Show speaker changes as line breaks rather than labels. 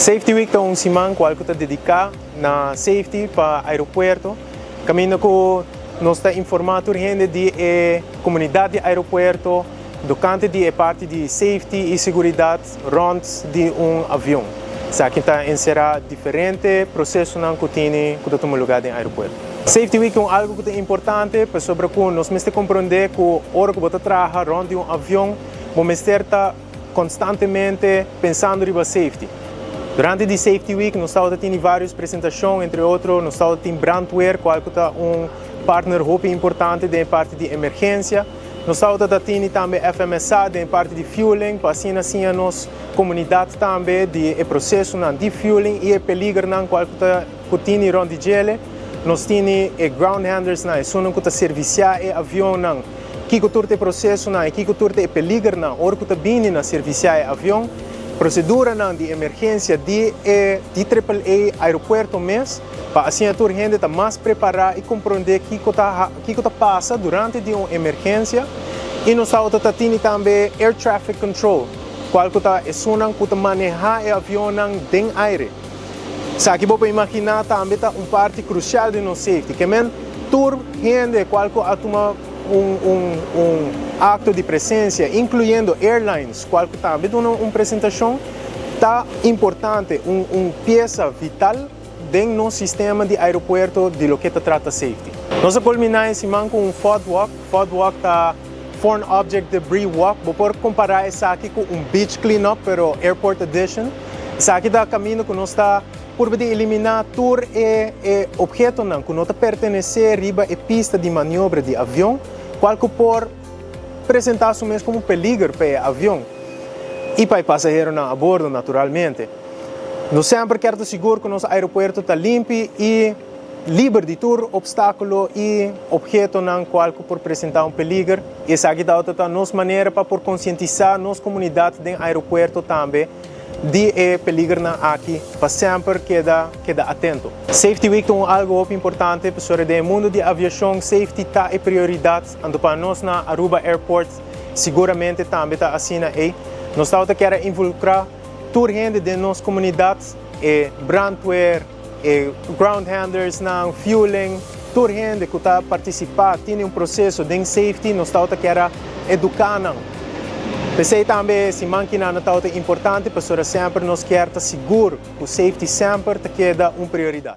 Safety Week ta un siman cual cu ta dedica na safety pa aeropuerto, caminda cu nos ta informa tur hende di e comunidad di aeropuerto tocante di e parti di safety y seguridad rond di un avion. Esaki ta encera diferente procesonan cu tin cu ta tuma luga den aeropuerto. Safety Week ta un algo cu ta importante pasobra cu nos mester comprende cu ora cu bo ta traha rond di un avion, bo mester ta constantemente pensando riba safety. Durante di Safety Week nos tabata tin varios presentacion, entre otro nos tabata tin Brandweer, cual ta un partner hopi importante den parti di emergencia. Nos tabata tin tambe FMSA den parti di fueling, pa asina asina nos comunidad tambe di e proceso di fueling y e peligernan cual ta cu tin rond di dje. Nos tin e ground handlers nan, esunnan cu ta servicia e avionnan. Kico tur e proceso nan, kico tur e peligernan, ora cu ta bini na servicia e avion. Procedura di emergencia di AAA aeropuerto mes, pa asina tur hende ta mas prepara y comprende kico ta pasa durante di un emergencia. Y nos tabata tin tambe Air Traffic Control, cual ta esunnan cu ta maneha e avion den aire. Esaki bo por imagina tambe ta un parti crucial di nos safety, kiermen tur hende cual a tuma un acto di presencia, incluyendo airlines, cual tambe ta un presentacion, ta importante, un pieza vital den nos sistema di aeropuerto di loke ta trata safety. Nos a culmina e siman cu un FOD Walk. FOD Walk ta Foreign Object Debris Walk. Bo por compara esaki cu un beach cleanup, pero airport edition. Esaki ta caminda cu nos ta purba di elimina tur e obhetonan cu no ta pertenece riba e pista di maniobra di avion, cual por presenta su mes como peliger pa e avion y pa e pasaheronan a bordo, naturalmente. Nos semper kier ta sigur cu nos aeropuerto ta limpi y liber di tur obstaculo y obhetonan cual por presenta un peliger. Y esaki ta nos manera pa por concientisa nos comunidad den aeropuerto tambe di e peligernan aki pa semper keda atento. Safety Week ta algo hopi importante pasobra den mundo di aviacion safety ta e prioridad, anto pa nos na Aruba Airport siguramente tambe ta asina ey. Nos ta kier involucra tur hende di nos comunidad, e brandweer, e ground handlers nan, fueling, tur hende cu ta participa, tin un proceso di safety, nos ta kier educa nan. P'esey tambe siman aki nan ta importante, pasobra semper nos kier ta sigur cu safety semper ta keda un prioridad.